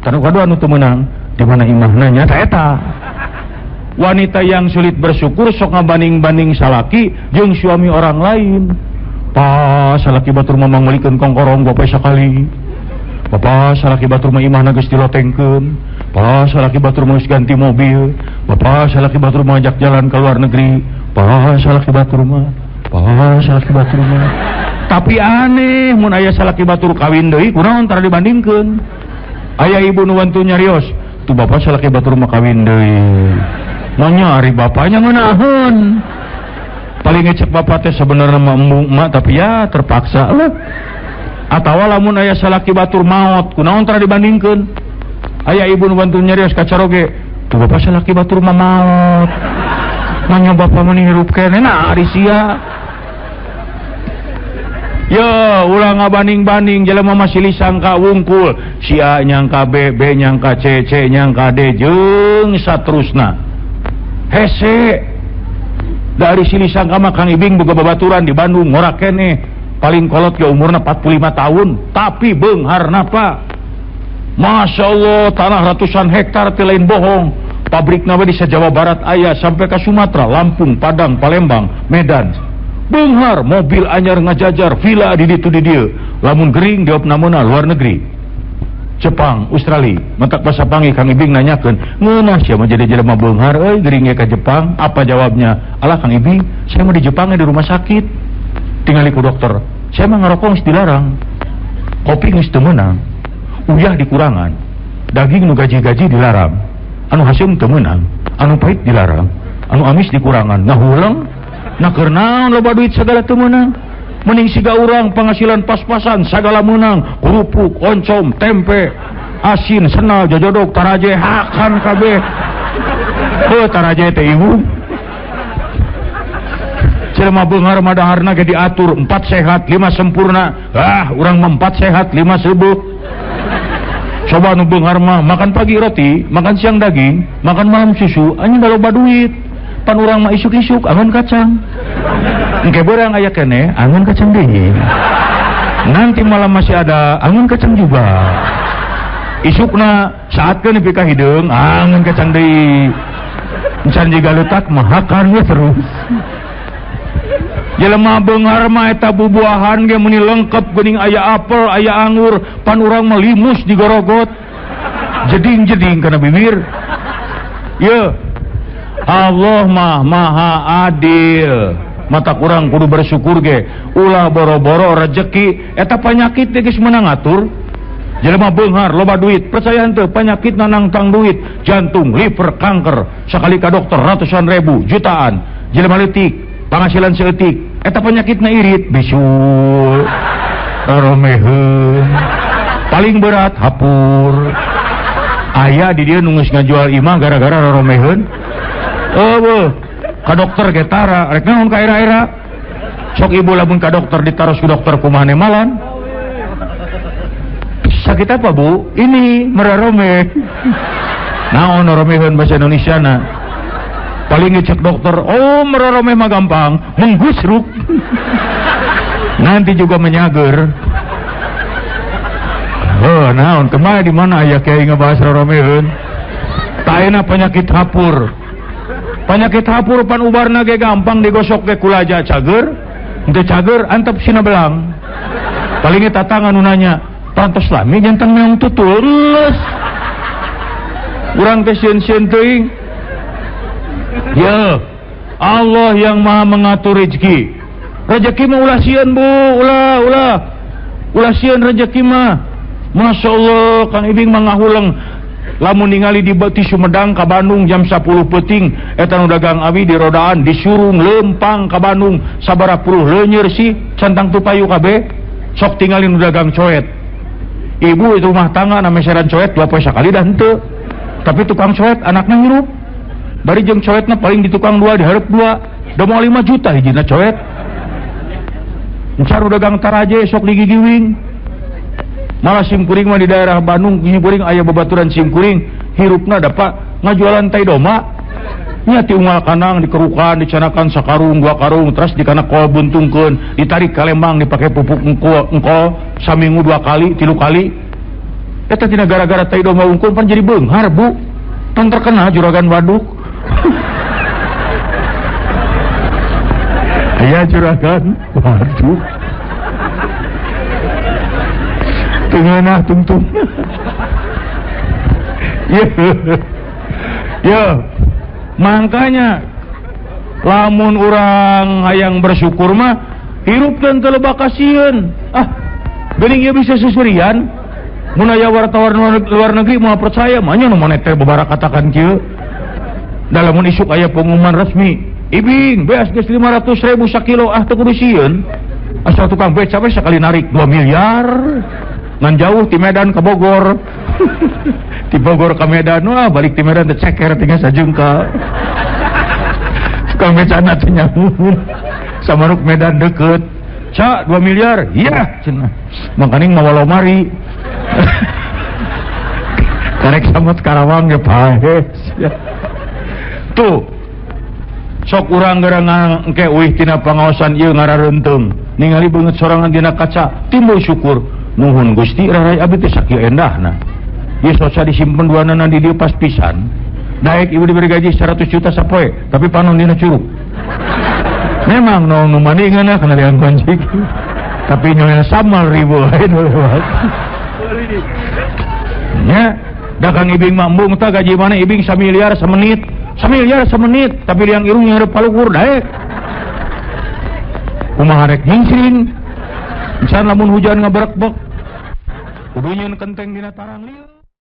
Tanu kadua anu teu meunang di mana imahna nya eta. Wanita yang sulit bersyukur sok ngabanding-banding salaki jeung suami orang lain. Pa salaki batur mah mangmelikeun kongkorong bapak sakali. Bapak salaki batur mah imahna geus dilotengkeun. Pa salaki batur mah geus ganti mobil. Bapak salaki batur mah ajak jalan ke luar negeri. Pa salaki batur mah. Pa salaki batur mah. Tapi aneh mun aya salaki batur kawin deui kunaon tara dibandingkeun. Aya ibu nu wantu nyarios, tuh bapak salaki batur mah kawin deui. Nanya ari bapaknya ngeunaheun. Paling ngecek bapak teh sebenarnya mah embung emak tapi ya terpaksa lah. Atawa lamun aya salaki batur maot, kunaon tara dibandingkeun. Aya ibu nu bantu nyarios ka caroge, tuh bapak salaki batur mah maot. Nanya bapak mah hirup keneh nah ari sia. Ya, ulah ngabanding-banding jelema mah silih sangka wungkul, si A nyangka B, B nyangka C, C nyangka D jeung saterusna. Hese dari sini sangka mah Kang Ibing boga babaturan di Bandung ngorak keneh paling kolot ge umurna 45 tahun tapi beungharna Pak. Masya Allah tanah ratusan hektar teh lain bohong. Pabrikna we di Jawa Barat aya sampai ke Sumatera, Lampung, Padang, Palembang, Medan. Beunghar mobil anyar ngajajar villa di ditu di dieu. Lamun gering diopna meuna luar negeri. Jepang, Australia, mentak basa panggih Kang Ibing nanyakeun, ngeunah sia mah jadi jelema beunghar euy gering ge ka Jepang. Apa jawabnya? Alah Kang Ibing, saya mah di Jepang di rumah sakit. Tingali ku dokter, saya mah ngarokok geus dilarang. Kopi geus teu meunang. Uyah dikurangan. Daging nu gaji-gaji dilarang. Anu haseum teu meunang, anu pahit dilarang, anu amis dikurangan. Ngahuleng. Nah keur naon loba duit sagala teu meunang. Mending siga urang penghasilan pas-pasan sagala meunang, kerupuk, oncom, tempe, asin, senal, jojodok, taraje, hakan kabeh. Heuh taraje teh ibu. Jelema beunghar mah daharna ge diatur 4 sehat, 5 sempurna. Ah, urang mah 4 sehat, 5 seubeuk. Coba nu beunghar mah makan pagi roti, makan siang daging, makan malam susu, anjing da loba duit. Pan urang mah isuk-isuk angon kacang. Engke beurang aya keneh angon kacang deui. Nanti malam masih ada angon kacang juga. Isukna saatkeun nepi ka hideung angon kacang deui. Encan jiga leutak mah hakan we terus. Jelema beunghar mah eta bubuahan ge meuni lengkep geuning aya apel, aya anggur, pan urang mah limus digorogot. Jeding-jeding kana bibir. Ye. Allah mah maha adil. Mata kurang kudu bersyukur ge. Ulah boro-boro rejeki eta panyakit teh geus meunang ngatur. Jelema beunghar loba duit, percaya henteu panyakit nangtang duit, jantung, liver, kanker, sakali ka dokter ratusan ribu, jutaan. Jelema leutik, penghasilan seeutik, eta panyakitna irit, bisul, romeheun. Paling berat hapur. Aya di dieu nu geus ngajual imah gara-gara romeheun. Eueuh, ka dokter ge tara, rek naon ka era-era. Sok ibu lamun ka dokter ditaros ku dokter kumaha nemalan. Sakit apa bu? Ini merarome. Naon romeheun bahasa Indonesia na? Paling ngecek dokter, oh merarome mah gampang, menggusruk. Nanti juga menyager. Oh, naon kemana di mana aya kiai ngebahas roromeheun? Taena penyakit hapur. Penyakit hapur pan ubarna ge gampang digosok ge kulaja cager, henteu cager antep sina belang. Paling tatangga nu nanya, pantos lami jantan meong tutul leus. Urang teh sieun-sieun teuing. Ya, Allah yang Maha mengatur rezeki. Rezeki mah ulah sieun bu, ulah ulah. Ulah sieun rezeki mah. Masya Allah, Kang Ibing mah ngahuleng. Lamun ningali di Beti Sumedang ka Bandung jam 10 peuting eta nu dagang awi di rodaan disurung lempang ka Bandung sabaraha puluh leunyer sih centang tupayu kabeh sok tingali nu dagang coet. Ibu itu rumah tangga na meseran coet 2 poe sakali dah henteu. Tapi tukang coet anakna hirup. Bari jeung coetna paling di tukang 2 dihareup 2. Da moal 5 juta hijina coet. Encar dagang taraje sok digigiwing. Malah simkuring mah di daerah Bandung simkuring aya babaturan simkuring hirupna dapat ngajualan tai doma nya ti unggal kanang dikerukan dicanakan sakarung dua karung terus dikana kol buntungkeun ditarik ka Lembang dipake pupuk engkol saminggu 2 kali 3 kali. Eta tina gara-gara tai domba wungkul pan jadi beunghar bu. Pan terkenal juragan waduk. Aya juragan waduk. Tengenah tungtung. Ya, makanya lamun urang hayang bersyukur mah hirup dan teu loba kasieun. Ah, geuning ieu bisa susurian. Mun aya wartawan luar negeri moal percaya, mah nya nu moneter babara katakan kieu. Da lamun isuk aya pengumuman resmi, ibing beas geus 500.000 sakilo, ah teu kudu sieun. Asal tukang beca we sakali narik 2 miliar. Ngan jauh ti Medan ke Bogor. Ti Bogor ke Medan, wah balik ti Medan teh ceker tinggal sajengka. Tukang becana teh nyamun. Samaruk Medan deket. Ca 2 miliar, iya cenah. Makaning mawa lomari. Karek samot Karawang ge paes. Tuh. Sok urang geura engke uih tina pangaosan ieu ngarareunteung. Ningali beungeut sorangan dina kaca, timbul syukur. Nuhun Gusti rarai abdi teh sakieu endahna. Ieu soca disimpen duanana di dieu pas pisan. Daek ibu diberi gaji 100 juta sapoe, tapi panon dina curug. Memang nu mani ngeunah kana liang kunci. Tapi nyonya samal ribu lain lewat. Nya, dagang ibing mah embung tah gaji mana ibing samiliar semenit. Samiliar semenit, tapi liang irung nyareup palukur daek. Kumaha rek nyingsring. Misalnya lamun hujan ngaberekbek, kudu nyeun kenteng dina tarang lieur.